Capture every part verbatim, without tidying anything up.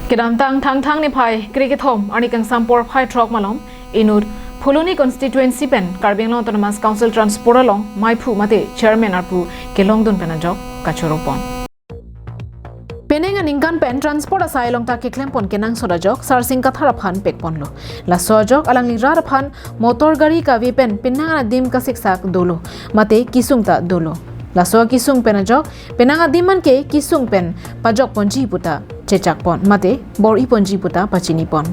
Kedamtang Thangthang niphai krekethom arni kangsam porphai throk malom inut Phuloni constituency pen Karbi Anglong Autonomous Council Transport along maiphu mate chairman arpu kelongdun pen ajok kachoro pon. Penang aningkan pen transport asai along ta keklem pon kenangsot ajok Sarsing Kathar aphan pek ponlo. Laso ajok alangli rat aphan motor gari kave pen penang adim kasiksak dolo mate kesung ta dolo. Laso kesung pen ajok penang adim an ke kesung pen pajok ponji puta chechak pon mate bor-i ponji puta pachini pon.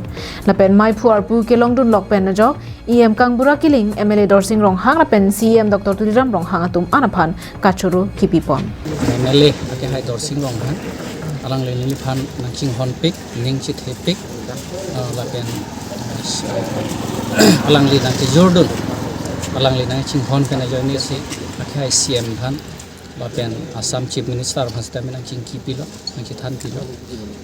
Lapen maiphu arpu kelongdun lok pen ajok E M Kangbura Killing, M L A Dorsing Ronghang lapen C E M Doctor Tuliram Ronghang atum an aphan kachoro kipi pon. M L A akehai Dorsing Ronghang, alangli neliphan nangchinghon pik, ning chithe pik, ah, lapen, ah, alangli nangkejordun, alangli nangchinghon pen ajoine si akehai C M aphan, lapen Assam Chief Minister aphan sitame nangchingki pilo, nangchethan pilo.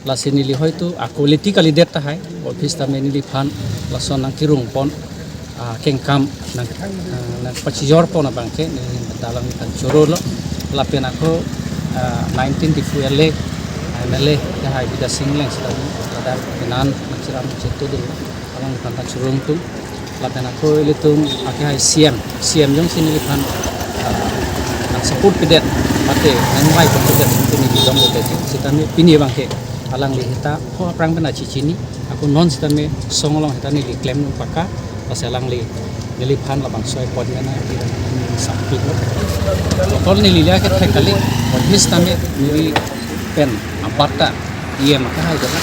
Lasi neli hoitu a-quality kalidet tahai, office tame neliphan lason nangkerung pon, ah, kengkam nang, ah, nangpachijor pon abangke, neli dalang niphan choro lo. Lapen ako, ah, nineteen Diphu L A, M L A, akehai Bidya Sing Engleng sitame, ladak penan nangchiram nangchetu dun, alangphan nangchorong tum. Lapen ako ilitum akehai C M, C M jongsi neliphan, ah, nang support pidet, mate nangvai pon pidet, pini bidong pidet, sitame pini abangke alangli hita ho aphrang pen achichini, ako non sitame song along hita neli klemdun paka, lasi alangli neliphan labangso appointment na neli nangsampik lo. Tokol neli le akethek kali, office tame neli pen abatta E M akehai dola,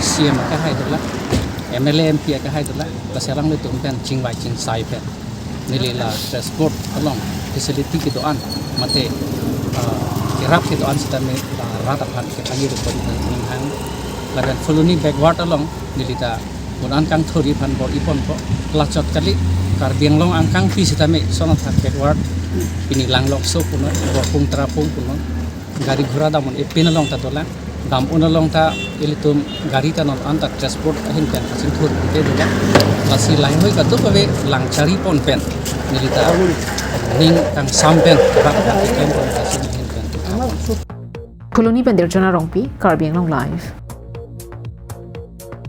C M akehai dola, M L A, M P akehai dola, lasi alanglitum pen chingvai chingsai pen neli la transport along facility kedo-an mate, ah, kerap kedo-an sitame, ah, rat aphan kepangir pon pen ninghang. Lapen Phuloni backward along neli ta un-an kangthori aphan bor-i ponpo, lachot kali Karbi Anglong angkangpi sitame son athak backward, pini Langlokso punon, Borpung Trapung punon, gari ghora dam un-e pin along ta dolang, dam un along ta ilitum gari ta non anta transport ahin pen kachingthur pute dolang. Lasi lahei hoi kadokave langchari pon pen neli ta ning kangsam pen rat ta keklem pon kachini ahin pen. Phuloni pen Dirjona Rongpi, Karbi Anglong Live.